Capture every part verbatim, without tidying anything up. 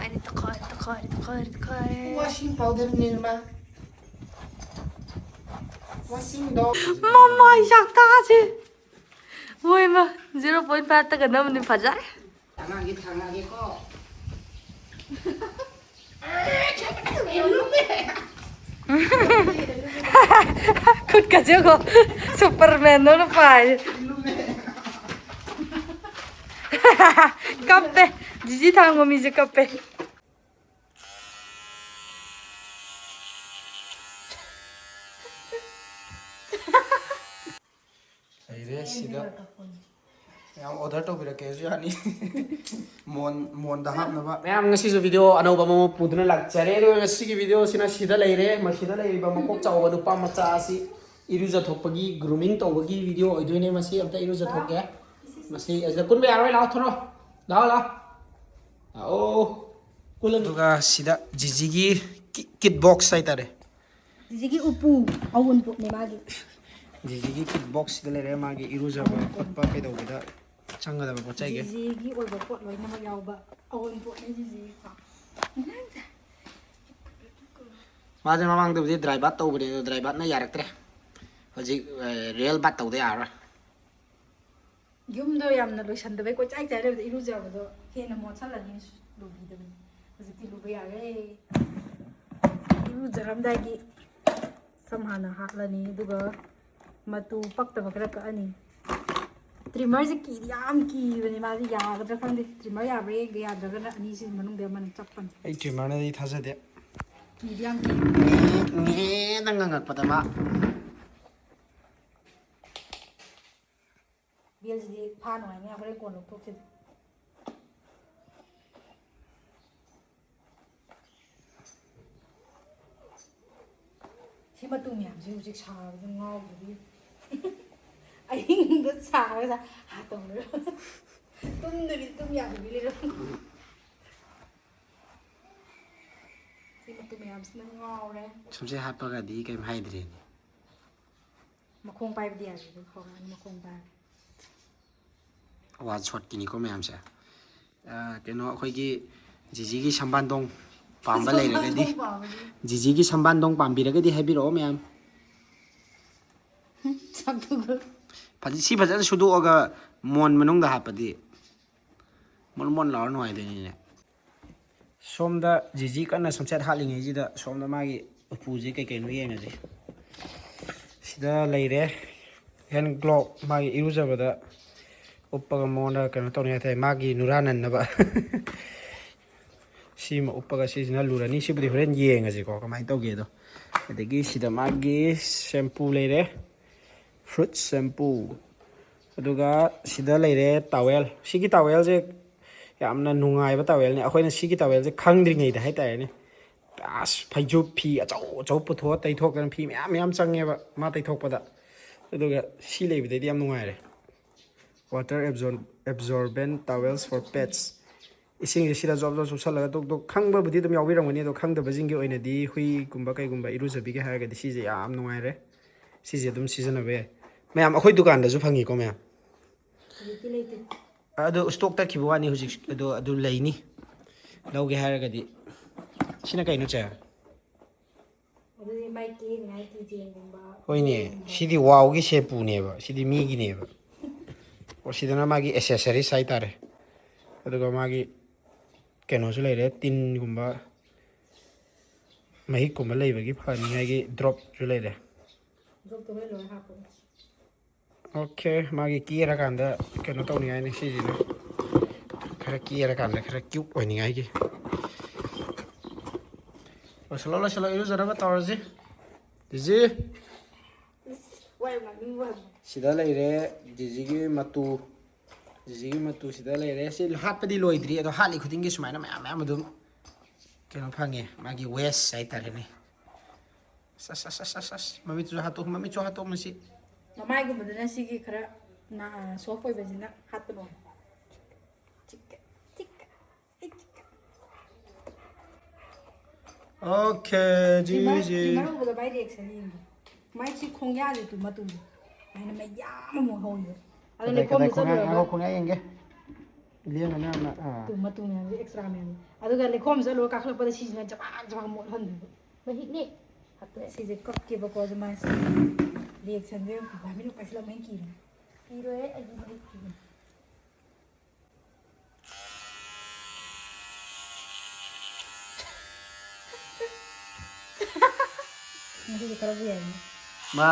ꯑꯩꯅ ꯇꯛꯈꯥꯏꯔꯦ, ꯇꯛꯈꯥꯏꯔꯦ, ꯇꯛꯈꯥꯏꯔꯦ, ꯇꯛꯈꯥꯏꯔꯦ꯫ Washing powder, Nirma. Washing ꯗꯣ꯫ ꯃꯃꯥꯏ ꯆꯥꯛꯇꯥꯁꯦ꯫ ꯃꯣꯏ ꯃꯥ, zero point five ꯇꯒ ꯅꯝꯕꯅꯤ ꯐꯖꯔꯦ꯫ ꯊꯥꯡꯉꯛꯑꯒꯦ, ꯊꯥꯡꯉꯛꯑꯒꯦꯀꯣ꯫ ꯈꯨꯠꯀꯁꯦ ꯌꯦꯡꯉꯣ, ꯁꯨꯄꯔꯃꯦꯟꯗꯧꯅ ꯄꯥꯏꯔꯦ꯫ ꯀꯞꯄꯦ꯫ ꯖꯤꯖꯤ ꯊꯥꯡꯕ ꯃꯤꯁꯦ ꯀꯞꯄꯦ꯫ ꯂꯩꯔꯦ ꯁꯤꯗ꯫ ꯃꯌꯥꯝ order ꯇꯧꯕꯤꯔꯛꯀꯦꯁꯨ ꯌꯥꯅꯤ꯫ ꯃꯣꯟ, ꯃꯣꯟꯗ ꯍꯥꯞꯅꯕ꯫ ꯃꯌꯥꯝ, ꯉꯁꯤꯁꯨ video ꯑꯅꯧꯕ ꯑꯃꯃꯨꯛ ꯄꯨꯗꯨꯅ ꯂꯥꯛꯆꯔꯦ꯫ ꯑꯗꯨꯒ ꯉꯁꯤꯒꯤ videoꯁꯤꯅ ꯁꯤꯗ ꯂꯩꯔꯦ꯫ ꯃꯁꯤꯗ ꯂꯩꯔꯤꯕ ꯃꯀꯣꯛ ꯆꯥꯎꯕ ꯅꯨꯄꯥ ꯃꯆꯥ ꯑꯁꯤ ꯏꯔꯨꯖꯊꯣꯛꯄꯒꯤ, grooming ꯇꯧꯕꯒꯤ video ꯑꯣꯏꯗꯣꯏꯅꯦ꯫ ꯃꯁꯤ ꯑꯝꯇ ꯏꯔꯨꯖꯊꯣꯛꯀꯦ꯫ ꯃꯁꯤ ꯑꯁꯤꯗ ꯀꯨꯟꯕ ꯌꯥꯔꯣꯏ꯫ ꯂꯥꯛꯑꯣ ꯊꯣꯔꯣ꯫ ꯂꯥꯛꯑꯣ, ꯂꯥꯛꯑꯣ꯫ ꯂꯥꯛꯑꯣ꯫ ꯀꯨꯜꯂꯅꯤ꯫ ꯑꯗꯨꯒ ꯁꯤꯗ ꯖꯤꯖꯤꯒꯤ ꯀꯤ-, kit box ꯍꯥꯏꯇꯥꯔꯦ꯫ ꯖꯤꯖꯤꯒꯤ ꯎꯄꯨ, ꯑꯋꯨꯟꯄꯣꯠꯅꯦ ꯃꯥꯒꯤ꯫ ꯖꯤꯖꯤꯒꯤ kit boxꯁꯤꯗ ꯂꯩꯔꯦ ꯃꯥꯒꯤ ꯏꯔꯨꯖꯕ ꯈꯣꯠꯄ ꯀꯩꯗꯧꯕꯗ ꯆꯪꯒꯗꯕ ꯄꯣꯠ ꯆꯩꯒꯤ꯫ ꯖꯤꯖꯤꯒꯤ ꯑꯣꯏꯕ ꯄꯣꯠ ꯂꯣꯏꯅꯃꯛ ꯌꯥꯎꯕ ꯑꯋꯨꯟꯄꯣꯠꯅꯦ ꯖꯤꯖꯤꯒꯤ꯫ ꯃꯥꯁꯦ ꯃꯃꯥꯡꯗꯕꯨꯗꯤ dry bath ꯇꯧꯕꯅꯦ, ꯑꯗꯣ dry bathꯅ ꯌꯥꯔꯛꯇ꯭ꯔꯦ꯫ ꯍꯧꯖꯤꯛ, ꯑ, real bath ꯇꯧꯗ ꯌꯥꯔꯔꯣꯏ꯫ ꯌꯨꯝꯗꯣ ꯌꯥꯝꯅ ꯂꯣꯏꯁꯟꯗꯕꯩ ꯀꯣꯏꯆꯥꯏ ꯆꯥꯏ ꯂꯩꯕꯗꯣ ꯏꯔꯨꯖꯕꯗꯣ ꯍꯦꯟꯅ ꯃꯣꯠꯁꯜꯂꯅꯤ꯫ ꯂꯨꯕꯤꯗꯕꯅꯤ꯫ ꯍꯧꯖꯤꯛꯇꯤ ꯂꯨꯕ ꯌꯥꯔꯦ꯫ ꯏꯔꯨꯖꯔꯝꯗꯥꯏꯒꯤ ꯁꯝ ꯍꯥꯟꯅ ꯍꯥꯠꯂꯅꯤ, ꯑꯗꯨꯒ ꯃꯇꯨ ꯄꯛꯇꯕ ꯈꯔ ꯀꯛꯑꯅꯤ꯫ Trimmerꯁꯦ ꯀꯤꯗꯤ ꯌꯥꯝ ꯀꯤꯕꯅꯦ ꯃꯥꯁꯦ, ꯌꯥꯒꯗ꯭ꯔꯥ ꯈꯪꯗꯦ꯫ Trimmer ꯌꯥꯕ꯭ꯔꯥ ꯌꯦꯡꯒꯦ, ꯌꯥꯗ꯭ꯔꯒꯅ ꯑꯅꯤꯁꯤ ꯃꯅꯨꯡꯗ ꯑꯃꯅ ꯆꯞꯄꯅꯤ꯫ ꯑꯩ trimmerꯅꯗꯤ ꯊꯥꯖꯗꯦ꯫ ꯀꯤꯗꯤ ꯌꯥꯝ ꯀꯤ꯫ ꯅꯦꯅ ꯉꯪꯉꯛꯄꯗ ꯃꯥ꯫ ꯕꯦꯜꯁꯤꯗꯤ ꯐꯥ ꯅꯨꯡꯉꯥꯏꯅꯤ, ꯍꯣꯔꯦꯟ ꯀꯣꯟꯅ ꯂꯧꯊꯣꯛꯁꯤꯅꯦ꯫ ꯁꯤ ꯃꯇꯨ ꯃꯌꯥꯝꯁꯤ ꯍꯧꯖꯤꯛ ꯁꯥꯕꯗ ꯉꯥꯎꯕꯒꯤ꯫ ꯑꯍꯤꯡꯗ ꯁꯥꯔꯒ ꯍꯥ ꯇꯧꯔꯒ ꯇꯨꯝꯗꯕꯤ ꯇꯨꯝ ꯌꯥꯗꯕꯤ ꯂꯩꯔꯝ꯫ ꯁꯤ ꯃꯇꯨ ꯃꯌꯥꯝꯁꯤꯅ ꯉꯥꯎꯔꯦ꯫ ꯁꯨꯝꯁꯦ ꯍꯥꯞꯄꯒꯗꯤ ꯀꯩꯝ ꯍꯥꯏꯗ꯭ꯔꯦꯅꯦ꯫ ꯃꯈꯣꯡ ꯄꯥꯏꯕꯗꯤ ꯌꯥꯗꯦ, ꯑꯗꯨ ꯍꯧꯔꯛꯑꯅꯤ ꯃꯈꯣꯡ ꯄꯥꯏꯕ꯫ One shotꯀꯤꯅꯤꯀꯣ ꯃꯌꯥꯝꯁꯦ꯫ ꯑ, ꯀꯩꯅꯣ ꯑꯩꯈꯣꯏꯒꯤ ꯖꯤꯖꯤꯒꯤ ꯁꯝꯕꯥꯟꯗꯣꯡ ꯄꯥꯝꯕ ꯂꯩꯔꯒꯗꯤ, ꯖꯤꯖꯤꯒꯤ ꯁꯝꯕꯥꯟꯗꯣꯡ ꯄꯥꯝꯕꯤꯔꯒꯗꯤ ꯍꯥꯏꯕꯤꯔꯛꯑꯣ ꯃꯌꯥꯝ꯫ ꯆꯥꯛꯇꯨꯒ꯫ ꯐꯖ-, ꯁꯤ ꯐꯖꯅ ꯁꯨꯗꯣꯛꯑꯒ ꯃꯣꯟ ꯃꯅꯨꯡꯗ ꯍꯥꯞꯄꯗꯤ ꯃꯣꯟ ꯃꯣꯟ ꯂꯥꯎꯔ ꯅꯨꯡꯉꯥꯏꯗꯣꯏꯅꯤꯅꯦ꯫ ꯁꯣꯝꯗ ꯖꯤꯖꯤ ꯀꯟꯅ ꯁꯝꯆꯦꯠ ꯍꯥꯠꯂꯤꯉꯩꯁꯤꯗ ꯁꯣꯝꯗ ꯃꯥꯒꯤ ꯎꯄꯨꯁꯦ ꯀꯩ ꯀꯩꯅꯣ ꯌꯦꯡꯉꯁꯤ꯫ ꯁꯤꯗ ꯂꯩꯔꯦ ꯍꯦꯟ ꯒ꯭ꯂꯣꯞ, ꯃꯥꯒꯤ ꯏꯔꯨꯖꯕꯗ ꯎꯞꯄꯒ ꯃꯉꯣꯟꯗ ꯀꯩꯅꯣ ꯇꯧꯅꯤ ꯍꯥꯏꯇꯥꯔꯦ, ꯃꯥꯒꯤ ꯅꯨꯔꯥ ꯅꯟꯅꯕ꯫ ꯁꯤꯃ ꯎꯞꯄꯒ ꯁꯤꯁꯤꯅ ꯂꯨꯔꯅꯤ꯫ ꯁꯤꯕꯨꯗꯤ ꯍꯣꯔꯦꯟ ꯌꯦꯡꯉꯁꯤꯀꯣ ꯀꯃꯥꯏꯅ ꯇꯧꯒꯦꯗꯣ꯫ ꯑꯗꯒꯤ ꯁꯤꯗ ꯃꯥꯒꯤ ꯁꯦꯝꯄꯨ ꯂꯩꯔꯦ, ꯐ꯭ꯔꯨꯠ ꯁꯦꯝꯄꯨ꯫ ꯑꯗꯨꯒ ꯁꯤꯗ ꯂꯩꯔꯦ ꯇꯥꯋꯦꯜ꯫ ꯁꯤꯒꯤ ꯇꯥꯋꯦꯜꯁꯦ ꯌꯥꯝꯅ ꯅꯨꯡꯉꯥꯏꯕ ꯇꯥꯋꯦꯜꯅꯤ꯫ ꯑꯩꯈꯣꯏꯅ ꯁꯤꯒꯤ ꯇꯥꯋꯦꯜꯁꯦ ꯈꯪꯗ꯭ꯔꯤꯉꯩꯗ ꯍꯥꯏꯇꯥꯔꯦꯅꯦ, ꯑꯁ, ꯐꯩꯖꯨꯞ ꯐꯤ ꯑꯆꯧ ꯑꯆꯧꯕ ꯄꯨꯊꯣꯛꯑ ꯇꯩꯊꯣꯛꯇꯅ ꯐꯤ ꯃꯌꯥꯝ ꯃꯌꯥꯝ ꯆꯪꯉꯦꯕ ꯃꯥ ꯇꯩꯊꯣꯛꯄꯗ꯫ ꯑꯗꯨꯒ ꯁꯤ ꯂꯩꯕꯗꯩꯗꯤ ꯌꯥꯝ ꯅꯨꯡꯉꯥꯏꯔꯦ꯫ Water absor-, absorbent towels for pets꯫ ꯏꯁꯤꯡꯁꯦ ꯁꯤꯗ ꯖꯣꯕ ꯖꯣꯕ ꯆꯨꯞꯁꯜꯂꯒ ꯇꯣꯛ ꯇꯣꯛ꯫ ꯈꯪꯕꯕꯨꯗꯤ ꯑꯗꯨꯝ ꯌꯥꯎꯕꯤꯔꯝꯒꯅꯤ, ꯑꯗꯣ ꯈꯪꯗꯕꯁꯤꯡꯒꯤ ꯑꯣꯏꯅꯗꯤ ꯍꯨꯏꯒꯨꯝꯕ ꯀꯩꯒꯨꯝꯕ ꯏꯔꯨꯖꯕꯤꯒꯦ ꯍꯥꯏꯔꯒꯗꯤ ꯁꯤꯁꯦ ꯌꯥꯝ ꯅꯨꯡꯉꯥꯏꯔꯦ꯫ ꯁꯤꯁꯦ ꯑꯗꯨꯝ ꯁꯤꯖꯤꯟꯅꯕ ꯌꯥꯏ꯫ ꯃꯌꯥꯝ, ꯑꯩꯈꯣꯏ ꯗꯨꯀꯥꯟꯗꯁꯨ ꯐꯪꯉꯤꯀꯣ ꯃꯌꯥꯝ꯫ ꯍꯧꯖꯤꯛꯇꯤ ꯂꯩꯇꯦ꯫ ꯑꯗꯨ ꯁ꯭ꯇꯣꯛ ꯇꯠꯈꯤꯕ ꯋꯥꯅꯤ ꯍꯧꯖꯤꯛ, ꯑꯗꯣ ꯑꯗꯨ ꯂꯩꯅꯤ꯫ ꯂꯧꯒꯦ ꯍꯥꯏꯔꯒꯗꯤ꯫ ꯁꯤꯅ ꯀꯩꯅꯣ, ꯆꯦ? ꯑꯗꯨꯗꯤ ꯃꯥꯏ ꯀꯦꯅꯤꯡꯉꯥꯏ keychainꯒꯨꯝꯕ, ꯍꯣꯏꯅꯦ, ꯌꯦꯡꯒꯨꯝꯕ꯫ ꯁꯤꯗꯤ ꯋꯥꯎꯒꯤ ꯁꯦꯄꯨꯅꯦꯕ, ꯁꯤꯗꯤ ꯃꯤꯒꯤꯅꯦꯕ꯫ ꯑꯣ, ꯁꯤꯗꯅ ꯃꯥꯒꯤ accessories ꯍꯥꯏꯇꯥꯔꯦ꯫ ꯑꯗꯨꯒ ꯃꯥꯒꯤ ꯀꯩꯅꯣꯁꯨ ꯂꯩꯔꯦ, ꯇꯤꯟꯒꯨꯝꯕ, ꯃꯍꯤꯛꯀꯨꯝꯕ ꯂꯩꯕꯒꯤ ꯐꯅꯤꯉꯥꯏꯒꯤ ꯗ꯭ꯔꯣꯞꯁꯨ ꯂꯩꯔꯦ꯫ ꯗ꯭ꯔꯣꯞꯇꯣ ꯂꯣꯏ ꯂꯣꯏ ꯍꯥꯞꯄꯣ꯫ ꯑꯣꯀꯦ, ꯃꯥꯒꯤ ꯀꯦꯔꯀꯥꯟꯗ ꯀꯩꯅꯣ ꯇꯧꯅꯤꯡꯉꯥꯏꯅꯤ ꯁꯤꯁꯤꯅ, ꯈꯔ ꯀꯦꯔꯀꯥꯟꯗ ꯈꯔ ꯀ꯭ꯌꯨꯠ ꯑꯣꯏꯅꯤꯡꯉꯥꯏꯒꯤ꯫ ꯂꯣꯏꯁꯤꯜꯂꯣ, ꯂꯣꯏꯁꯤꯜꯂꯣ, ꯏꯔꯨꯖꯅꯕ ꯇꯧꯔꯁꯤ꯫ ꯖꯤꯖꯤ꯫ ꯏꯁ, ꯋꯥ ꯌꯥꯝ ꯉꯥꯡꯅꯤꯡꯕ ꯋꯥꯅꯤ꯫ ꯁꯤꯗ ꯂꯩꯔꯦ ꯖꯤꯖꯤꯒꯤ ꯃꯇꯨ꯫ ꯖꯤꯖꯤꯒꯤ ꯃꯇꯨ ꯁꯤꯗ ꯂꯩꯔꯦ꯫ ꯁꯤ ꯍꯥꯠꯄꯗꯤ ꯂꯣꯏꯗ꯭ꯔꯤ, ꯑꯗꯣ ꯍꯥꯠꯂꯤ ꯈꯨꯗꯤꯡꯒꯤ ꯁꯨꯃꯥꯏꯅ ꯃꯌꯥꯝ ꯃꯌꯥꯝ ꯑꯗꯨꯝ ꯀꯩꯅꯣ ꯐꯪꯉꯦ, ꯃꯥꯒꯤ waste ꯍꯥꯏꯇꯥꯔꯦꯅꯦ꯫ ꯑꯁ, ꯑꯁ, ꯑꯁ, ꯑꯁ, ꯑꯁ, ꯑꯁ꯫ ꯃꯃꯤꯠꯇꯨꯁꯨ ꯍꯥꯠꯇꯣꯛ-, ꯃꯃꯤꯠꯁꯨ ꯍꯥꯠꯇꯣꯛ ꯃꯁꯤ꯫ ꯃꯃꯥꯏꯒꯨꯝꯕꯗꯅ ꯁꯤꯒꯤ ꯈꯔ ꯅꯥ-, soft ꯑꯣꯏꯕꯁꯤꯅ ꯍꯥꯠꯄ ꯅꯨꯡꯉꯥꯏ꯫ ꯆꯤꯛꯀ, ꯆꯤꯛꯀ, ꯑꯩ ꯆꯤꯛꯀ꯫ ꯑꯣꯀꯦ, ꯇ꯭ꯔꯤꯃꯔ, ꯖꯤꯖꯤ꯫ ꯇ꯭ꯔꯤꯃꯔ ꯎꯕꯗ ꯃꯥꯏ reaction ꯌꯦꯡꯒꯦ꯫ ꯃꯥꯏ ꯁꯤ ꯈꯣꯡꯌꯥꯁꯦ ꯇꯨ ꯃꯇꯨꯁꯦ꯫ ꯁꯨꯃꯥꯏꯅ ꯃꯌꯥꯝ ꯑꯃ ꯍꯧꯔꯤꯕ꯫ ꯑꯗꯣ ꯀꯗꯥꯏ, ꯂꯩꯈꯣꯝꯗ ꯀꯗꯥꯏ ꯈꯣꯡꯌꯥ, ꯆꯠꯂꯨꯔꯒ ꯉꯥꯏꯈꯣ, ꯈꯣꯡꯌꯥ ꯌꯦꯡꯒꯦ꯫ ꯂꯦꯡꯉꯅ ꯑꯃ, ꯑꯥ꯫ ꯇꯨ ꯃꯇꯨ ꯃꯌꯥꯝꯁꯦ, ꯑꯦꯛꯁꯇ꯭ꯔꯥ ꯃꯌꯥꯝꯁꯦ꯫ ꯑꯗꯨꯒ ꯂꯩꯈꯣꯝꯁꯦ ꯂꯣꯏ ꯀꯥꯈꯠꯂꯛꯄꯗ ꯁꯤꯁꯤꯅ ꯖꯕꯥ ꯖꯕꯥ ꯃꯣꯠꯍꯟꯗꯣꯏꯕ꯫ ꯃꯍꯤꯛꯅꯦ꯫ ꯍꯥꯠꯇꯣꯛꯑꯦ꯫ ꯁꯤꯁꯦ ꯀꯛꯀꯦꯕꯀꯣ, ꯑꯗꯨ ꯃꯥꯁꯦ ꯔꯤꯌꯦꯛꯁꯟꯁꯦ ꯌꯦꯡꯉꯨ꯫ ꯚꯥꯏ, ꯃꯤꯅ ꯄꯥꯏꯁꯤꯜꯂꯛꯄ ꯃꯍꯤꯛ ꯀꯤꯔꯦ꯫ ꯀꯤꯔꯣꯏꯍꯦ, ꯑꯩꯗꯤ ꯃꯍꯤꯛ ꯀꯤꯕꯅꯤ꯫ ꯉꯁꯤꯗꯤ ꯈꯔꯕꯨ ꯌꯥꯏꯅꯦ꯫ ꯃꯥ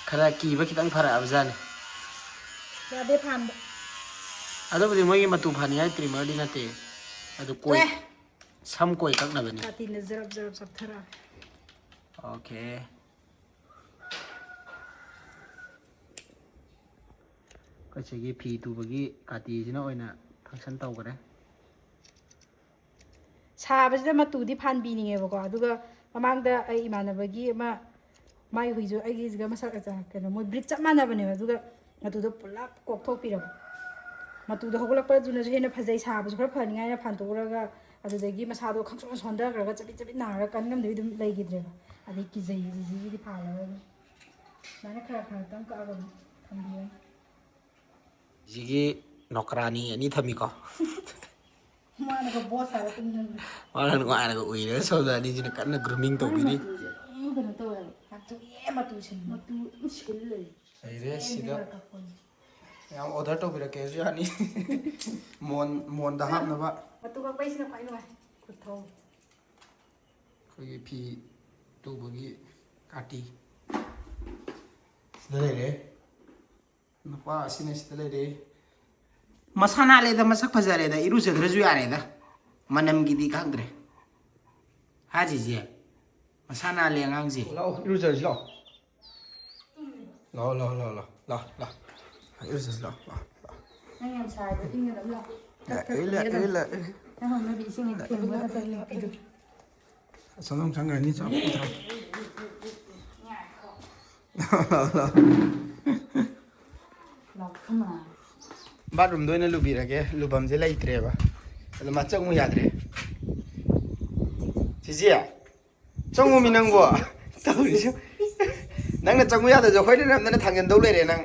ꯈꯔ ꯀꯤꯕ ꯈꯤꯇꯪ ꯐꯔꯛꯑꯕꯖꯥꯠꯅꯤ꯫ ꯌꯥꯗꯦ ꯐꯥꯟꯕ꯫ ꯑꯗꯨꯕꯨꯗꯤ ꯃꯣꯏꯒꯤ ꯃꯇꯨ ꯐꯥꯅꯤꯡꯉꯥꯏ ꯇ꯭ꯔꯤꯃꯔꯗꯤ ꯅꯠꯇꯦ꯫ ꯑꯗꯨ ꯀꯣꯏ-, ꯇꯣꯛꯑꯦ꯫ ꯁꯝ ꯀꯣꯏ ꯀꯛꯅꯕꯅꯤ꯫ ꯀꯥꯇꯤꯅ ꯖꯔꯞ ꯖꯔꯞ ꯆꯞꯊꯔꯛꯑꯦ꯫ ꯑꯣꯀꯦ꯫ ꯑꯩꯈꯣꯏ ꯁꯤꯒꯤ ꯐꯤ ꯇꯨꯕꯒꯤ ꯀꯥꯇꯤꯁꯤꯅ ꯑꯣꯏꯅ function ꯇꯧꯈꯔꯦ꯫ ꯁꯥꯕꯁꯤꯗ ꯃꯇꯨꯗꯤ ꯐꯥꯟꯕꯤꯅꯤꯡꯉꯦꯕꯀꯣ, ꯑꯗꯨꯒ ꯃꯃꯥꯡꯗ ꯑꯩ ꯏꯃꯥꯟꯅꯕꯒꯤ ꯑꯃ, ꯃꯥꯏ ꯍꯨꯏꯁꯨ ꯑꯩꯒꯤꯁꯤꯒ ꯃꯁꯛ, ꯑ, ꯀꯩꯅꯣ, ꯃꯣꯏ breed ꯆꯞ ꯃꯥꯟꯅꯕꯅꯦꯕ, ꯑꯗꯨꯒ ꯃꯇꯨꯗꯣ ꯄꯨꯂꯞ ꯀꯣꯛꯊꯣꯛꯄꯤꯔꯕ꯫ ꯃꯇꯨꯗꯣ ꯍꯧꯒꯠꯂꯛꯄꯗꯨꯅꯁꯨ ꯍꯦꯟꯅ ꯐꯖꯩ, ꯁꯥꯕꯁꯨ ꯈꯔ ꯐꯅꯤꯡꯉꯥꯏꯅ ꯐꯥꯟꯗꯣꯛꯎꯔꯒ, ꯑꯗꯨꯗꯒꯤ ꯃꯁꯥꯗꯣ ꯈꯪꯁꯣꯟ ꯁꯣꯟꯊꯈ꯭ꯔꯒ ꯆꯕꯤꯠ ꯆꯕꯤꯠ ꯅꯥꯔꯒ ꯀꯟ ꯉꯝꯗꯕꯤ ꯑꯗꯨꯝ ꯂꯩꯈꯤꯗ꯭ꯔꯦꯕ꯫ ꯑꯗꯩ ꯀꯤꯖꯩ ꯖꯤꯖꯤꯒꯤꯗꯤ ꯐꯥꯜꯂꯔꯣꯏ꯫ ꯁꯨꯃꯥꯏꯅ ꯈꯔ ꯈꯔ ꯈꯛꯇꯪ ꯀꯛꯑꯒ ꯑꯗꯨꯝ ꯊꯝꯕꯤꯔꯅꯤ꯫ ꯁꯤꯒꯤ ꯅꯣꯀ꯭ꯔꯥꯅꯤ ꯑꯅꯤ ꯊꯝꯃꯤꯀꯣ꯫ ꯃꯥꯅꯒ ꯕꯣꯁ ꯁꯥꯔ ꯇꯨꯝꯗꯅ꯫ ꯃꯥꯅ ꯅꯨꯡꯉꯥꯏꯅꯒ ꯎꯏꯔꯒ ꯁꯣꯝꯗ ꯑꯅꯤꯁꯤꯅ ꯀꯟꯅ grooming ꯃꯥꯏ ꯇꯧꯕꯤꯔꯤ꯫ ꯃꯇꯨꯁꯦ ꯑꯗꯨꯝ ꯀꯩꯅꯣ ꯇꯧꯋꯦꯕ꯫ ꯌꯥꯝ ꯊꯨꯏꯌꯦ ꯃꯇꯨ ꯁꯤꯟꯕ꯫ ꯃꯇꯨ ꯑꯗꯨꯝ ꯁꯤꯜ ꯂꯩ꯫ ꯂꯩꯔꯦ ꯁꯤꯗ꯫ ꯃꯌꯥꯝ order ꯇꯧꯕꯤꯔꯛꯀꯦꯁꯨ ꯌꯥꯅꯤ꯫ ꯃꯣꯟ, ꯃꯣꯟꯗ ꯍꯥꯞꯅꯕ꯫ ꯃꯇꯨ ꯀꯛꯄꯩꯁꯤꯅ ꯈ꯭ꯋꯥꯏ ꯅꯨꯡꯉꯥꯏ꯫ ꯈꯨꯠꯊꯧ꯫ ꯑꯩꯈꯣꯏꯒꯤ ꯐꯤ ꯇꯨꯕꯒꯤ ꯀꯥꯇꯤ꯫ ꯁꯤꯗ ꯂꯩꯔꯦ꯫ ꯅꯨꯄꯥ ꯑꯁꯤꯅ ꯁꯤꯗ ꯂꯩꯔꯦ꯫ ꯃꯁꯥ ꯅꯥꯜꯂꯦꯗ, ꯃꯁꯛ ꯐꯖꯔꯦꯗ, ꯏꯔꯨꯖꯗ꯭ꯔꯁꯨ ꯌꯥꯔꯦꯗ꯫ ꯃꯅꯝꯒꯤꯗꯤ ꯈꯪꯗ꯭ꯔꯦ꯫ ꯍꯥ ꯖꯤꯖꯤ? ꯃꯁꯥ ꯅꯥꯜꯂꯦ ꯑꯉꯥꯡꯁꯦ꯫ ꯂꯥꯛꯑꯣ, ꯏꯔꯨꯖꯔꯁꯤ ꯂꯥꯛꯑꯣ꯫ ꯂꯥꯛꯑꯣ, ꯂꯥꯛꯑꯣ, ꯂꯥꯛꯑꯣ, ꯂꯥꯛꯑꯣ, ꯂꯥꯛꯑꯣ, ꯂꯥꯛꯑꯣ꯫ ꯏꯔꯨꯖꯁꯤ ꯂꯥꯛꯑꯣ, ꯂꯥꯛꯑꯣ, ꯂꯥꯛꯑꯣ꯫ ꯅꯪ ꯌꯥꯝ ꯁꯥꯏꯗꯣ, ꯏꯪꯒꯗꯕ ꯂꯥꯛꯑꯣ꯫ ꯂꯥꯛꯑꯣ, ꯂꯥꯛꯑꯣ, ꯂꯥꯛꯑꯣ, ꯂꯥꯛꯑꯣ꯫ ꯅꯪ ꯍꯧꯅꯕꯤ ꯏꯁꯤꯡ ꯍꯦꯛ ꯊꯦꯡꯕ ꯅꯠꯇ꯭ꯔꯗꯤ ꯂꯦꯞꯄꯤꯗꯣ꯫ ꯑꯁꯣꯝꯗ ꯑꯃꯨꯛ ꯆꯪꯈ꯭ꯔꯅꯤ, ꯆꯪꯉꯣ, ꯆꯪꯉꯣ꯫ ꯉꯥꯏꯈꯣ꯫ ꯂꯥꯛꯑꯣ, ꯈꯨꯃꯥ꯫ ꯕꯥꯠꯔꯨꯝꯗ ꯑꯣꯏꯅ ꯂꯨꯕꯤꯔꯒꯦ, ꯂꯨꯐꯝꯁꯦ ꯂꯩꯇ꯭ꯔꯦꯕ꯫ ꯑꯗꯣ ꯃꯥ ꯆꯪꯉꯨ ꯌꯥꯗ꯭ꯔꯦ꯫ ꯆꯤꯆꯦ, ꯆꯪꯉꯨꯃꯤ ꯅꯪꯕꯣ꯫ ꯇꯧꯔꯤꯁꯦ꯫ ꯅꯪꯅ ꯆꯪꯉꯨ ꯌꯥꯗ꯭ꯔꯁꯨ ꯑꯩꯈꯣꯏꯅ ꯅꯝꯗꯅ ꯊꯥꯡꯖꯟꯗꯧ ꯂꯩꯔꯦ ꯅꯪ꯫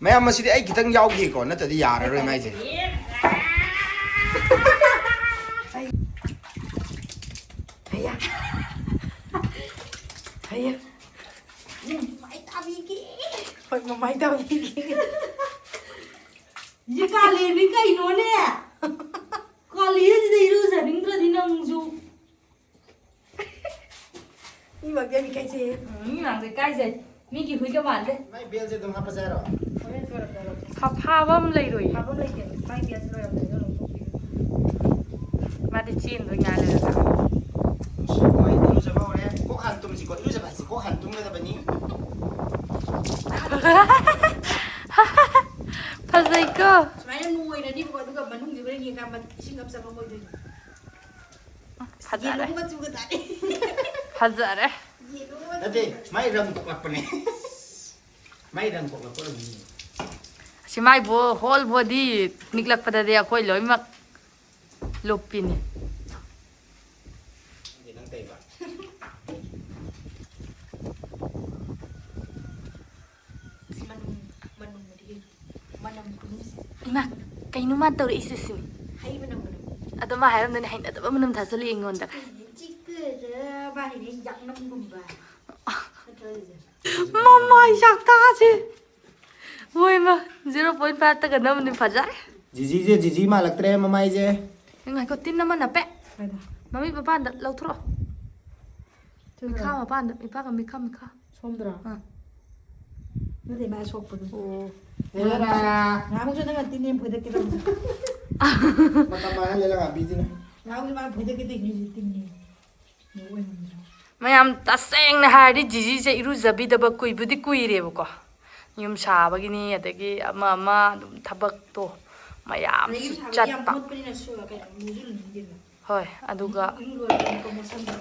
ꯃꯌꯥꯝ, ꯃꯁꯤꯗꯤ ꯑꯩ ꯈꯤꯇꯪ ꯌꯥꯎꯒꯦꯀꯣ, ꯅꯠꯇ꯭ꯔꯗꯤ ꯌꯥꯔꯔꯣꯏ ꯃꯥꯏꯁꯦ꯫ ꯍꯩꯌꯥ꯫ ꯍꯩꯌꯥ꯫ ꯃꯃꯥꯏ ꯇꯥꯕꯤꯒꯦ꯫ ꯍꯣꯏ, ꯃꯃꯥꯏ ꯇꯥꯕꯤꯒꯦ꯫ ꯁꯤ ꯀꯥꯂꯦꯟꯅꯤ ꯀꯩꯅꯣꯅꯦ? ꯀꯥꯂꯦꯟꯁꯤꯗ ꯏꯔꯨꯖꯅꯤꯡꯗ꯭ꯔꯗꯤ ꯅꯪꯁꯨ꯫ ꯃꯤ ꯃꯥꯡꯗ ꯌꯥꯝ ꯏꯀꯥꯏꯖꯩꯌꯦ꯫ ꯎꯝ, ꯃꯤ ꯃꯥꯡꯗ ꯏꯀꯥꯏꯖꯩ꯫ ꯃꯤꯒꯤ ꯍꯨꯏꯒ ꯃꯥꯟꯗꯦ꯫ ꯃꯥꯏ ꯕꯦꯜꯁꯦ ꯑꯗꯨꯝ ꯍꯥꯞꯄꯁꯦ ꯍꯥꯏꯔꯣ? ꯍꯣꯔꯦꯟ ꯂꯣꯏꯔꯝꯗꯥꯏꯗ ꯂꯧꯊꯣꯛ-, ꯐ-, ꯐꯥꯕ ꯑꯃ ꯂꯩꯔꯣꯏꯌꯦ꯫ ꯐꯥꯕ ꯂꯩꯇꯦ꯫ ꯃꯥꯏ ꯕꯦꯜꯁꯦ ꯂꯣꯏꯔꯝꯗꯥꯏꯗ ꯂꯧꯊꯣꯛꯄꯤꯔꯣ꯫ ꯃꯥꯗꯤ ꯆꯦꯟꯗꯣꯏ ꯉꯥꯏ ꯂꯩꯔꯒ꯫ ꯃꯣꯏ ꯏꯔꯨꯖꯕ ꯍꯧꯔꯦ꯫ ꯀꯣꯛ ꯍꯥꯟꯅ ꯇꯨꯝꯁꯤꯀꯣ꯫ ꯏꯔꯨꯖꯕ ꯍꯥꯏꯁꯤ ꯀꯣꯛ ꯍꯥꯟꯅ ꯇꯨꯝꯒꯗꯕꯅꯤ꯫ ꯐꯖꯩꯀꯣ꯫ ꯁꯨꯃꯥꯏꯅ ꯅꯣꯏꯔꯅꯤꯕꯀꯣ, ꯑꯗꯨꯒ ꯃꯅꯨꯡꯁꯦ ꯍꯣꯔꯦꯟ ꯌꯦꯡꯀꯥꯟꯗ ꯏꯁꯤꯡ ꯑꯃ ꯆꯪꯉꯛꯑꯣꯏꯗꯣꯏꯅꯤ꯫ ꯐꯖꯔꯦ꯫ ꯌꯦꯂꯣ ꯃꯆꯨꯒ ꯇꯥꯔꯦ꯫ ꯐꯖꯔꯦ꯫ ꯌꯦꯂꯣ ꯅꯠꯇꯦ, ꯃꯆꯨꯒ꯫ ꯃꯥꯏ ꯔꯪ ꯀꯣꯛꯂꯛꯄꯅꯦ꯫ ꯃꯥꯏ ꯔꯪ ꯀꯣꯛꯂꯛꯄ ꯑꯣꯏꯔꯝꯅꯤ꯫ ꯑꯁꯤ ꯃꯥꯏ ꯕꯣ-, ꯍꯣꯜ ꯕꯣꯗꯤ ꯅꯤꯛꯂꯛꯄꯗꯗꯤ ꯑꯩꯈꯣꯏ ꯂꯣꯏꯅꯃꯛ ꯂꯨꯞꯄꯤꯅꯤ꯫ ꯈꯪꯗꯦ, ꯅꯪ ꯇꯩꯕ꯫ ꯃꯅꯨꯡ, ꯃꯅꯨꯡꯗꯤ ꯃꯅꯝ ꯈꯨꯅꯨꯡꯁꯤ꯫ ꯏꯃꯥ, ꯀꯩꯅꯣ ꯃꯥ ꯇꯧꯔꯛꯏꯁꯦ ꯁꯤꯅꯤ꯫ ꯍꯩ ꯃꯅꯝ ꯃꯅꯝ꯫ ꯑꯗꯣ ꯃꯥ ꯍꯥꯏꯔꯝꯗꯣꯏꯅꯦ, ꯍꯩꯅꯗꯕ ꯃꯅꯝ ꯊꯥꯖꯜꯂꯛꯑꯦ ꯑꯩꯉꯣꯟꯗ꯫ ꯆꯤꯛꯀꯗ꯭ꯔꯥ ꯃꯥ ꯍꯥꯏꯅ ꯌꯥꯛꯅꯝꯒꯨꯝꯕ꯫ ꯅꯠꯇ꯭ꯔꯣ ꯍꯥꯏꯁꯦ? ꯃꯃꯥꯏ ꯆꯥꯛꯇꯥꯁꯦ꯫ ꯍꯣꯏ ꯃꯥ, ꯖꯤꯔꯣ ꯄꯣꯏꯟ ꯐꯥꯏꯚꯇꯒ ꯅꯝꯕꯅꯤ ꯐꯖꯔꯦ꯫ ꯖꯤꯖꯤꯁꯦ ꯖꯤꯖꯤ ꯃꯥꯜꯂꯛꯇ꯭ꯔꯦ ꯃꯃꯥꯏꯁꯦ꯫ ꯉꯥꯏꯈꯣ, ꯇꯤꯟ ꯑꯃ ꯅꯞꯄꯦ꯫ ꯀꯥꯏꯗ? ꯃꯃꯤꯠ ꯃꯄꯥꯟꯗ ꯂꯧꯊꯣꯔꯛꯑꯣ꯫ ꯆꯨꯝꯕ꯭ꯔꯥ? ꯃꯤꯈꯥ ꯃꯄꯥꯟꯗ, ꯃꯤꯈꯥ ꯃꯤꯈꯥ꯫ ꯁꯣꯝꯗꯔꯣ? ꯑꯥ꯫ ꯅꯠꯇꯦ, ꯃꯥ ꯁꯣꯛꯄꯗꯣ꯫ ꯑꯣ꯫ ꯍꯦꯔꯥ꯫ ꯉꯥꯃꯨꯁꯨ ꯅꯪꯅ ꯇꯤꯟ ꯌꯦꯝ ꯐꯣꯏꯗꯠꯀꯦ ꯇꯧꯕꯗꯣ꯫ ꯃꯇꯝ ꯃꯥꯡꯍꯜꯂꯦ ꯂꯪꯉꯥꯕꯤꯁꯤꯅ꯫ ꯉꯥꯃꯨꯁꯨ ꯃꯥ ꯐꯣꯏꯗꯠꯀꯦ ꯇꯧꯔꯤꯅꯤ ꯇꯤꯟ ꯌꯦꯝ꯫ ꯅꯣꯛ ꯑꯣꯏꯍꯟꯗ꯭ꯔꯣ? ꯃꯌꯥꯝ, ꯇꯁꯦꯡꯅ ꯍꯥꯏꯔꯗꯤ ꯖꯤꯖꯤꯁꯦ ꯏꯔꯨꯖꯕꯤꯗꯕ ꯀꯨꯏꯕꯨꯗꯤ ꯀꯨꯏꯔꯦꯕꯀꯣ꯫ ꯌꯨꯝ ꯁꯥꯕꯒꯤꯅꯤ, ꯑꯗꯒꯤ ꯑꯃ ꯑꯃ ꯑꯗꯨꯝ ꯊꯕꯛꯇꯣ ꯃꯌꯥꯝꯁꯨ ꯑꯗꯒꯤ ꯁꯥꯕꯗꯤ ꯌꯥꯝ ꯆꯠꯄ꯫ ꯃꯣꯠꯄꯅꯤꯅ ꯁꯨ-, ꯀꯩꯅꯣ, ꯂꯨꯁꯨ ꯂꯨꯅꯤꯡꯗꯦꯗꯅ꯫ ꯍꯣꯏ, ꯑꯗꯨꯒ ꯏꯔꯨ ꯂꯣꯏꯔꯒ ꯑꯃꯨꯛꯀ ꯃꯣꯠꯁꯟꯕ꯫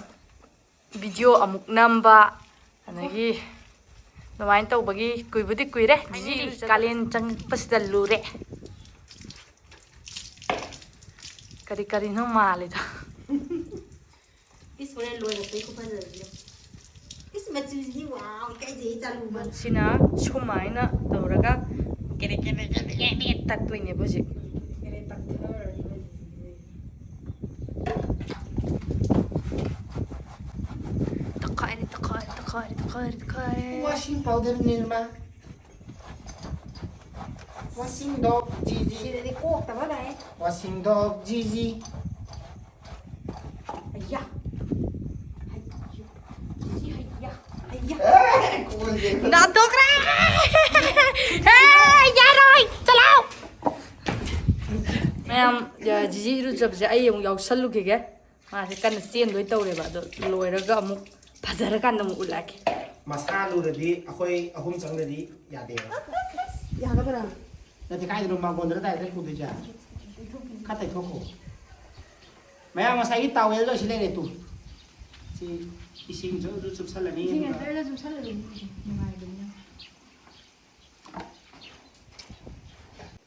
ꯚꯤꯗꯤꯑꯣ ꯑꯃꯨꯛ ꯅꯝꯕ, ꯑꯗꯒꯤ ꯑꯗꯨꯃꯥꯏꯅ ꯇꯧꯕꯒꯤ ꯀꯨꯏꯕꯨꯗꯤ ꯀꯨꯏꯔꯦ꯫ ꯖꯤꯖꯤ ꯀꯥꯂꯦꯟ ꯆꯪꯉꯛꯄꯁꯤꯗ ꯂꯨꯔꯦ꯫ ꯀꯔꯤ ꯀꯔꯤꯅꯣ ꯃꯥꯜꯂꯤꯗ꯫ ꯏꯁ, ꯍꯣꯔꯦꯟ ꯂꯣꯏꯔꯛꯄꯩ ꯈꯨꯐꯖꯁꯤꯗꯤ꯫ ꯏꯁ, ꯃꯆꯨꯁꯤꯗꯤ ꯋꯥꯎ, ꯏꯀꯥꯏꯖꯩ, ꯆꯥꯂꯨꯕ꯫ ꯁꯤꯅ ꯁꯨꯃꯥꯏꯅ ꯇꯧꯔꯒ ꯇꯥꯛꯇꯣꯏꯅꯦꯕ ꯍꯧꯖꯤꯛ꯫ ꯇꯛꯈꯥꯏꯔꯦ, ꯇꯛꯈꯥꯏꯔꯦ, ꯇꯛꯈꯥꯏꯔꯦ, ꯇꯛꯈꯥꯏꯔꯦ, ꯇꯛꯈꯥꯏꯔꯦ꯫ Washing powder Nirma. Washing doll ꯖꯤꯖꯤ꯫ ꯁꯤꯗꯗꯤ ꯀꯣꯛꯇꯕ ꯂꯥꯛꯑꯦ꯫ Washing doll ꯖꯤꯖꯤ꯫ ꯑꯌꯥ꯫ ꯍꯩꯌꯥ꯫ ꯖꯤꯖꯤ ꯍꯩꯌꯥ꯫ ꯍꯩꯌꯥ꯫ ꯑꯦ, ꯀꯣꯜꯁꯦ꯫ ꯅꯥꯟꯊꯣꯛꯈ꯭ꯔꯦ꯫ ꯑꯦ, ꯌꯥꯔꯣꯏ꯫ ꯆꯠꯂꯣ꯫ ꯃꯌꯥꯝ, ꯖꯤꯖꯤ ꯏꯔꯨꯖꯕꯁꯦ ꯑꯩ ꯑꯃꯨꯛ ꯌꯥꯎꯁꯜꯂꯨꯈꯤꯒꯦ꯫ ꯃꯥꯁꯦ ꯀꯟꯅ ꯆꯦꯟꯗꯣꯏ ꯇꯧꯔꯦꯕ, ꯑꯗꯣ ꯂꯣꯏꯔꯒ ꯑꯃꯨꯛ ꯐꯖꯔꯀꯥꯟꯗ ꯑꯃꯨꯛ ꯎꯠꯂꯛꯀꯦ꯫ ꯃꯁꯥ ꯂꯨꯔꯗꯤ ꯑꯩꯈꯣꯏ ꯑꯍꯨꯝ ꯆꯪꯗꯗꯤ ꯌꯥꯗꯦꯕ꯫ ꯌꯥꯒꯗ꯭ꯔꯥ? ꯅꯠꯇꯦ, ꯀꯥꯏꯗꯅꯣ ꯃꯥꯡꯒꯣꯟꯗꯔ ꯀꯗꯥꯏꯗ ꯄꯨꯗꯣꯏꯁꯦ? ꯈꯔ ꯇꯩꯊꯣꯛꯈꯣ꯫ ꯃꯌꯥꯝ ꯉꯁꯥꯏꯒꯤ ꯇꯥꯋꯦꯜꯗꯣ ꯁꯤ ꯂꯩꯔꯦ ꯇꯨ꯫ ꯁꯤ ꯏꯁꯤꯡꯁꯨ ꯑꯗꯨ ꯆꯨꯞꯁꯜꯂꯅꯤ, ꯏꯁꯤꯡ ꯑꯗꯨꯒ ꯍꯦꯛꯇ ꯆꯨꯞꯁꯜꯂꯗꯤ ꯅꯨꯡꯉꯥꯏꯕꯅꯤꯅ꯫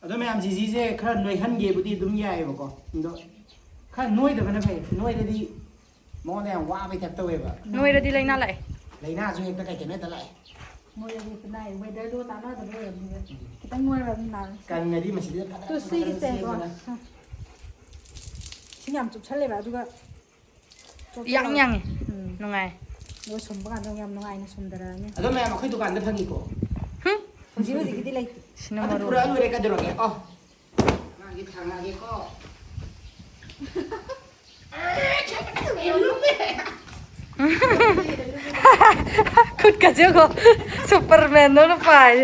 ꯑꯗꯣ ꯃꯌꯥꯝ ꯖꯤꯖꯤꯁꯦ ꯈꯔ ꯅꯣꯏꯍꯟꯒꯦꯕꯨꯗꯤ ꯑꯗꯨꯝ ꯌꯥꯏꯑꯕꯀꯣ, ꯑꯗꯣ ꯈꯔ ꯅꯣꯏꯗꯕꯅ ꯐꯩ꯫ ꯅꯣꯏꯔꯗꯤ ꯃꯉꯣꯟꯗ ꯌꯥꯝ ꯋꯥꯕꯩ ꯇꯥꯏꯞ ꯇꯧꯋꯦꯕ꯫ ꯅꯣꯏꯔꯗꯤ ꯂꯥꯏꯅꯥ ꯂꯥꯛꯑꯦ꯫ ꯂꯥꯏꯅꯥꯁꯨ ꯍꯦꯛꯇ ꯀꯩ ꯀꯩꯅꯣ ꯍꯦꯛꯇ ꯂꯥꯛꯑꯦ꯫ ꯃꯣꯏꯗꯗꯤ ꯍꯦꯛꯇ ꯅꯥꯏ, ꯋꯦꯗꯔꯗꯣ ꯆꯥꯟꯅꯗꯕ ꯑꯣꯏꯔꯝꯅꯤꯕ꯫ ꯎꯝ꯫ ꯈꯤꯇꯪ ꯅꯣꯏꯔꯕ ꯑꯗꯨꯝ ꯅꯥꯔꯅꯤ꯫ ꯀꯪꯉꯗꯤ ꯃꯁꯤꯗ ꯐꯖꯅ ꯇꯨ ꯁꯤꯒꯤꯁꯦ ꯐꯖꯅ ꯀꯣ꯫ ꯆꯦꯟꯗꯅ꯫ ꯏꯁꯤꯡ ꯌꯥꯝ ꯆꯨꯞꯁꯜꯂꯦꯕ, ꯑꯗꯨꯒ ꯆꯣꯠ ꯆꯣꯠ ꯌꯥꯡ ꯂꯥꯎꯋꯦ꯫ ꯌꯥꯡꯉꯦ꯫ ꯎꯝ꯫ ꯅꯨꯡꯉꯥꯏ꯫ ꯑꯗꯨꯒ ꯁꯨꯝꯕ ꯀꯥꯟꯗ ꯌꯥꯝ ꯅꯨꯡꯉꯥꯏꯅ ꯁꯨꯝꯊꯔꯛꯑꯅꯤ꯫ ꯑꯗꯣ ꯃꯌꯥꯝ ꯑꯩꯈꯣꯏ ꯗꯨꯀꯥꯟꯗ ꯐꯪꯉꯤꯀꯣ꯫ ꯍꯨꯝ꯫ ꯍꯧꯖꯤꯛ ꯍꯧꯖꯤꯛꯀꯤꯗꯤ ꯂꯩꯇꯦ꯫ ꯁꯤꯅ ꯑꯗꯨ ꯃꯔꯨ꯫ ꯄꯨꯔꯛꯑ ꯂꯣꯏꯔꯦ ꯀꯩꯗꯧꯔꯒꯦ꯫ ꯑꯣ꯫ ꯃꯥꯒꯤ ꯊꯥꯡꯉꯛꯑꯒꯦꯀꯣ꯫ ꯈꯨꯠꯀꯁꯦ ꯌꯦꯡꯉꯣ, ꯁꯨꯄꯔꯃꯦꯟꯗꯧꯅ ꯄꯥꯏꯔꯦ꯫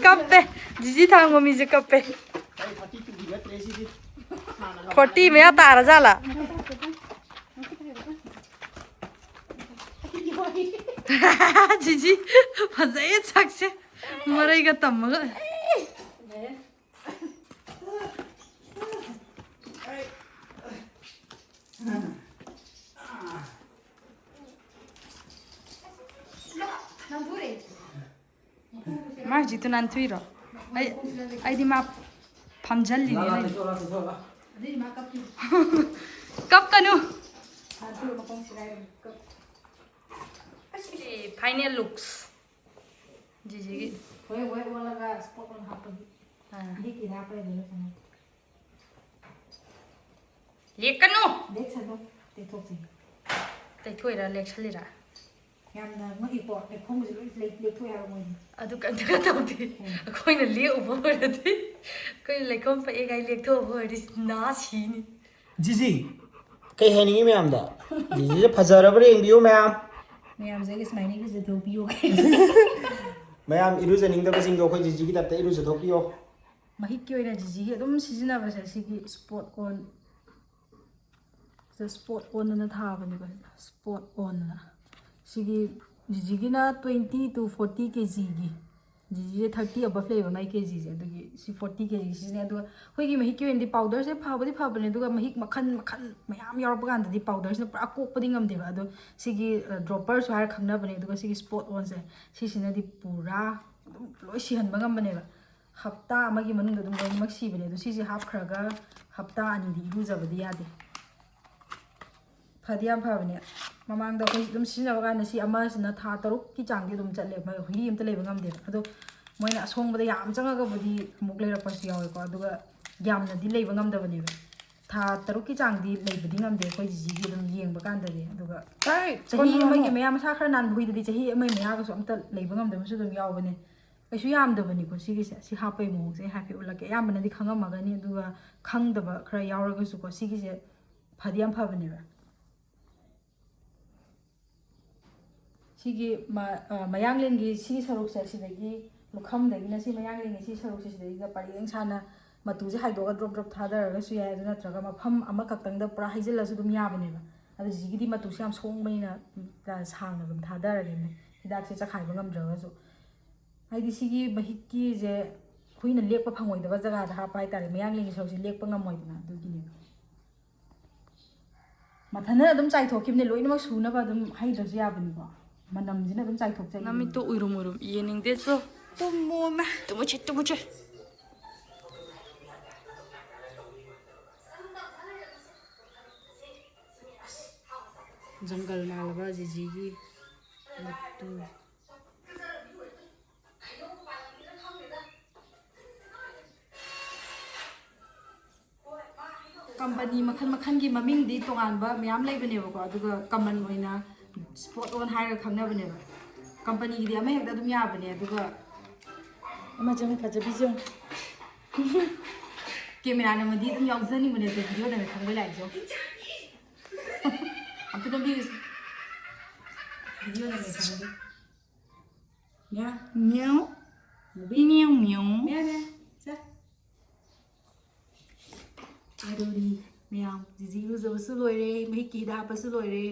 ꯀꯞꯄꯦ꯫ ꯖꯤꯖꯤ ꯊꯥꯡꯕ ꯃꯤꯁꯦ ꯀꯞꯄꯦ꯫ ꯑꯩ ꯐꯣꯔꯇꯤ ꯇꯨꯒꯤ ꯅꯠꯇ꯭ꯔꯦ ꯁꯤꯗꯤ꯫ ꯐꯣꯔꯇꯤ ꯃꯌꯥ ꯇꯥꯔꯖꯥꯠꯂꯥ? ꯖꯤꯖꯤ, ꯐꯖꯩꯌꯦ ꯁꯛꯁꯦ꯫ ꯃꯔꯩꯒ ꯇꯝꯃꯒ꯫ ꯃꯥ ꯍꯧꯖꯤꯛꯇ ꯅꯥꯟꯊꯨꯏꯔꯣ? ꯑꯩ, ꯑꯩꯗꯤ ꯃꯥ ꯐꯝꯖꯜꯂꯤꯅꯦ ꯂꯩ꯫ ꯀꯞꯀꯅꯨ꯫ Final looks. ꯖꯤꯖꯤꯒꯤ꯫ ꯍꯣꯔꯦꯟ ꯍꯣꯔꯦꯟ ꯑꯣꯜꯂꯒ ꯁ꯭ꯄꯣꯠ ꯑꯣꯏꯅ ꯍꯥꯞꯄꯒꯤ꯫ ꯑꯥ꯫ ꯂꯤꯛꯀꯤꯗ ꯍꯥꯞꯄ ꯂꯩꯕꯅꯦ ꯁꯨꯃꯥꯏꯅ꯫ ꯂꯦꯛꯀꯅꯨ! ꯂꯦꯛꯁꯅꯨ꯫ ꯇꯩꯊꯣꯛꯁꯦ꯫ ꯇꯩꯊꯣꯛꯏꯔꯥ ꯂꯦꯛꯁꯜꯂꯤꯔꯥ? ꯌꯥꯝꯅ ꯃꯣꯏꯒꯤꯀꯣ ꯂꯩꯈꯣꯝꯁꯦ ꯂꯣꯏ ꯂꯩ- ꯂꯦꯛꯊꯣꯛꯑꯦ ꯍꯥꯏꯕ ꯃꯣꯏꯗꯤ꯫ ꯑꯗꯨ ꯀꯩꯝꯇꯒ ꯇꯧꯗꯦ꯫ ꯎꯝ꯫ ꯑꯩꯈꯣꯏꯅ ꯂꯦꯛꯎꯕ ꯑꯣꯏꯔꯗꯤ ꯑꯩꯈꯣꯏꯅ ꯂꯩꯈꯣꯝ ꯄꯛꯑꯦ ꯀꯥꯏ ꯂꯦꯛꯊꯣꯛꯎꯕ ꯑꯣꯏꯔꯗꯤ ꯅꯥ ꯁꯤꯅꯤ꯫ ꯖꯤꯖꯤ, ꯀꯩ ꯍꯥꯏꯅꯤꯡꯉꯤ ꯃꯌꯥꯝꯗ? ꯖꯤꯖꯤꯁꯦ ꯐꯖꯔꯕ꯭ꯔꯥ ꯌꯦꯡꯕꯤꯌꯨ ꯃꯌꯥꯝ꯫ ꯃꯌꯥꯝꯁꯦ ꯑꯩꯒꯤ ꯁꯨꯃꯥꯏꯅ ꯏꯔꯨꯖꯊꯣꯛꯄꯤꯌꯣ꯫ ꯃꯌꯥꯝ ꯏꯔꯨꯖꯅꯤꯡꯗꯕꯁꯤꯡꯗꯣ ꯑꯩꯈꯣꯏ ꯖꯤꯖꯤꯒꯤ ꯇꯥꯏꯞꯇ ꯏꯔꯨꯖꯊꯣꯛꯄꯤꯌꯣ꯫ ꯃꯍꯤꯛꯀꯤ ꯑꯣꯏꯅ ꯖꯤꯖꯤꯒꯤ ꯑꯗꯨꯝ ꯁꯤꯖꯤꯟꯅꯕꯁꯦ ꯁꯤꯒꯤ ꯁ꯭ꯄꯣꯠ ꯑꯣꯟ, ꯁꯤꯗ ꯁ꯭ꯄꯣꯠ ꯑꯣꯟ ꯑꯅ ꯊꯥꯕꯅꯤꯀꯣ꯫ ꯁ꯭ꯄꯣꯠ ꯑꯣꯟ ꯑꯅ꯫ ꯁꯤꯒꯤ ꯖꯤꯖꯤꯒꯤꯅ twenty to forty kgꯒꯤ꯫ ꯖꯤꯖꯤꯁꯦ thirty above ꯂꯩꯕ ꯃꯥꯏ ꯀꯦꯖꯤꯁꯦ꯫ ꯑꯗꯨꯒꯤ ꯁꯤ forty kg ꯁꯤꯖꯤꯟꯅꯩ꯫ ꯑꯗꯨꯒ ꯑꯩꯈꯣꯏꯒꯤ ꯃꯍꯤꯛꯀꯤ ꯑꯣꯏꯅꯗꯤ ꯄꯥꯎꯗꯔꯁꯦ ꯐꯕꯗꯤ ꯐꯕꯅꯦ, ꯑꯗꯨꯒ ꯃꯍꯤꯛ ꯃꯈꯜ ꯃꯈꯜ ꯃꯌꯥꯝ ꯌꯥꯎꯔꯛꯄ ꯀꯥꯟꯗꯗꯤ ꯄꯥꯎꯗꯔꯁꯤꯅ ꯄꯨꯔꯥ ꯀꯣꯛꯄꯗꯤ ꯉꯝꯗꯦꯕ꯫ ꯑꯗꯣ ꯁꯤꯒꯤ, ꯑ, ꯗ꯭ꯔꯣꯄꯔꯁꯨ ꯍꯥꯏꯔ ꯈꯪꯅꯕꯅꯦ꯫ ꯑꯗꯨꯒ ꯁꯤꯒꯤ ꯁ꯭ꯄꯣꯠ ꯑꯣꯟꯁꯦ ꯁꯤꯁꯤꯅꯗꯤ ꯄꯨꯔꯥ ꯑꯗꯨꯝ ꯂꯣꯏ ꯁꯤꯍꯟꯕ ꯉꯝꯕꯅꯦꯕ꯫ ꯍꯞꯇꯥ ꯑꯃꯒꯤ ꯃꯅꯨꯡꯗ ꯑꯗꯨꯝ ꯂꯣꯏꯅꯃꯛ ꯁꯤꯕꯅꯦ꯫ ꯑꯗꯣ ꯁꯤꯁꯦ ꯍꯥꯞꯈ꯭ꯔꯒ ꯍꯞꯇꯥ ꯑꯅꯤꯗꯤ ꯏꯔꯨꯖꯕꯗꯤ ꯌꯥꯗꯦ꯫ ꯐꯗꯤ ꯌꯥꯝ ꯐꯕꯅꯦ꯫ ꯃꯃꯥꯡꯗ ꯑꯩꯈꯣꯏ ꯑꯗꯨꯝ ꯁꯤꯖꯤꯟꯅꯕ ꯀꯥꯟꯗ ꯁꯤ ꯑꯃꯁꯤꯅ ꯊꯥ ꯇꯔꯨꯛꯀꯤ ꯆꯥꯡꯗꯤ ꯑꯗꯨꯝ ꯆꯠꯂꯦ꯫ ꯃꯥꯒꯤ ꯍꯨꯏꯔꯤ ꯑꯝꯇ ꯂꯩꯕ ꯉꯝꯗꯦꯕ꯫ ꯑꯗꯣ ꯃꯣꯏꯅ ꯑꯁꯣꯡꯕꯗ ꯌꯥꯝ ꯆꯪꯉꯒꯕꯨꯗꯤ ꯑꯃꯨꯛ ꯂꯩꯔꯛꯄꯁꯨ ꯌꯥꯎꯋꯦꯀꯣ꯫ ꯑꯗꯨꯒ ꯌꯥꯝꯅꯗꯤ ꯂꯩꯕ ꯉꯝꯗꯕꯅꯦꯕ꯫ ꯊꯥ ꯇꯔꯨꯛꯀꯤ ꯆꯥꯡꯗꯤ ꯂꯩꯕꯗꯤ ꯉꯝꯗꯦ ꯑꯩꯈꯣꯏ ꯖꯤꯖꯤꯒꯤ ꯑꯗꯨꯝ ꯌꯦꯡꯕ ꯀꯥꯟꯗꯗꯤ꯫ ꯑꯗꯨꯒ ꯆꯍꯤ ꯑꯃꯒꯤ ꯃꯌꯥ, ꯃꯁꯥ ꯈꯔ ꯅꯥꯟꯕ ꯍꯨꯏꯗꯗꯤ ꯆꯍꯤ ꯑꯃꯒꯤ ꯃꯌꯥꯒꯁꯨ ꯑꯝꯇ ꯂꯩꯕ ꯉꯝꯗꯕꯁꯨ ꯑꯗꯨꯝ ꯌꯥꯎꯕꯅꯦ꯫ ꯀꯩꯁꯨ ꯌꯥꯝꯗꯕꯅꯤꯀꯣ ꯁꯤꯒꯤꯁꯦ꯫ ꯁꯤ ꯍꯥꯞꯄꯒꯤ ꯃꯑꯣꯡꯁꯦ ꯑꯩ ꯍꯥꯏꯐꯦꯠ ꯎꯠꯂꯛꯀꯦ꯫ ꯑꯌꯥꯝꯕꯅꯗꯤ ꯈꯪꯉꯝꯃꯒꯅꯤ, ꯑꯗꯨꯒ ꯈꯪꯗꯕ ꯈꯔ ꯌꯥꯎꯔꯒꯁꯨꯀꯣ ꯁꯤꯒꯤꯁꯦ ꯐꯗꯤ ꯌꯥꯝ ꯐꯕꯅꯦꯕ꯫ ꯁꯤꯒꯤ ꯃ-, ꯑ, ꯃꯌꯥꯡꯂꯦꯟꯒꯤ ꯁꯤ ꯁꯔꯨꯛꯁꯦ, ꯁꯤꯗꯒꯤ ꯂꯨꯈꯝꯗꯒꯤꯅ ꯁꯤ ꯃꯌꯥꯡꯂꯦꯟꯒꯤ ꯁꯤ ꯁꯔꯨꯛꯁꯦ, ꯁꯤꯗꯩꯁꯤꯗ ꯄꯔꯦꯡ ꯁꯥꯅ ꯃꯇꯨꯁꯦ ꯍꯥꯏꯗꯣꯛꯑꯒ ꯗ꯭ꯔꯣꯞ ꯗ꯭ꯔꯣꯞ ꯊꯥꯗꯔꯒꯁꯨ ꯌꯥꯏ, ꯑꯗꯨ ꯅꯠꯇ꯭ꯔꯒ ꯃꯐꯝ ꯑꯃꯈꯛꯇꯪꯗ ꯄꯨꯔꯥ ꯍꯩꯖꯤꯜꯂꯁꯨ ꯑꯗꯨꯝ ꯌꯥꯕꯅꯦꯕ꯫ ꯑꯗꯣ ꯖꯤꯒꯤꯗꯤ ꯃꯇꯨꯁꯦ ꯌꯥꯝ ꯁꯣꯡꯕꯅꯤꯅ, ꯎꯝ, ꯁꯥꯡꯅ ꯑꯗꯨꯝ ꯊꯥꯗꯔꯒꯦ꯫ ꯍꯤꯗꯥꯛꯁꯦ ꯆꯈꯥꯏꯕ ꯉꯝꯗ꯭ꯔꯒꯁꯨ꯫ ꯍꯥꯏꯗꯤ ꯁꯤꯒꯤ ꯃꯍꯤꯛꯀꯤꯁꯦ ꯍꯨꯏꯅ ꯂꯦꯛꯄ ꯐꯪꯉꯣꯏꯗꯕ ꯖꯒꯥꯗ ꯍꯥꯞꯄ ꯍꯥꯏꯇꯥꯔꯦ, ꯃꯌꯥꯡꯂꯦꯟꯒꯤ ꯁꯔꯨꯛꯁꯦ ꯂꯦꯛꯄ ꯉꯝꯃꯣꯏꯗꯅ, ꯑꯗꯨꯒꯤꯅꯦꯕ꯫ ꯃꯊꯟꯇ ꯑꯗꯨꯝ ꯆꯥꯏꯊꯣꯛꯈꯤꯕꯅꯦ, ꯂꯣꯏꯅꯃꯛ ꯁꯨꯅꯕ ꯑꯗꯨꯝ ꯍꯩꯗ꯭ꯔꯁꯨ ꯌꯥꯕꯅꯤꯀꯣ, ꯃꯅꯝꯁꯤꯅ ꯑꯗꯨꯝ ꯆꯥꯏꯊꯣꯛꯆꯈꯤꯕꯅꯦ꯫ ꯅꯃꯤꯠꯇꯣ ꯎꯏꯔꯨꯝ ꯎꯏꯔꯨꯝ ꯌꯦꯡꯅꯤꯡꯗꯦ ꯆꯣ꯫ ꯇꯨꯝꯃꯣꯃꯦ꯫ ꯇꯨꯝꯃꯨꯆꯦ, ꯇꯨꯝꯃꯨꯆꯦ꯫ ꯖꯪꯒꯜ ꯃꯥꯜꯂꯕ ꯖꯤꯖꯤꯒꯤ ꯃꯇꯨ꯫ ꯀꯝꯄꯅꯤ ꯃꯈꯜ ꯃꯈꯜꯒꯤ ꯃꯃꯤꯡꯗꯤ ꯇꯣꯉꯥꯟꯕ ꯃꯌꯥꯝ ꯂꯩꯕꯅꯦꯕꯀꯣ, ꯑꯗꯨꯒ ꯀꯃꯟ ꯑꯣꯏꯅ ꯁ꯭ꯄꯣꯠ ꯑꯣꯟ ꯍꯥꯏꯔꯒ ꯈꯪꯅꯕꯅꯦꯕ꯫ ꯀꯝꯄꯅꯤꯒꯤꯗꯤ ꯑꯃ ꯍꯦꯛꯇ ꯑꯗꯨꯝ ꯌꯥꯕꯅꯦ꯫ ꯑꯗꯨꯒ ꯑꯃꯁꯨ ꯑꯃꯨꯛ ꯐꯖꯕꯤꯁꯨ ꯑꯃꯨꯛ ꯀꯦꯃꯦꯔꯥ ꯅꯝꯃꯗꯤ ꯑꯗꯨꯝ ꯌꯥꯎꯖꯅꯤꯡꯕꯅꯦ, ꯑꯗꯣ ꯚꯤꯗꯤꯑꯣ ꯅꯝꯃꯦ ꯈꯪꯕꯩ ꯂꯥꯏꯛꯁꯨ ꯑꯝꯇ ꯅꯝꯕꯤꯌꯨꯁꯦ꯫ ꯚꯤꯗꯤꯑꯣ ꯅꯝꯃꯦ ꯈꯪꯕꯩ꯫ ꯃ꯭ꯌꯥ꯫ ꯃ꯭ꯌꯥꯎ꯫ ꯃꯨꯕꯤ꯫ ꯃ꯭ꯌꯥꯎ ꯃ꯭ꯌꯥꯎ꯫ ꯃ꯭ꯌꯥ ꯃ꯭ꯌꯥ꯫ ꯁꯦ꯫ ꯑꯗꯨꯅꯤ ꯃꯌꯥꯝ, ꯖꯤꯖꯤ ꯏꯔꯨꯖꯕꯁꯨ ꯂꯣꯏꯔꯦ, ꯃꯍꯤꯛꯀꯤ ꯍꯤꯗꯥꯛ ꯍꯥꯞꯄꯁꯨ ꯂꯣꯏꯔꯦ꯫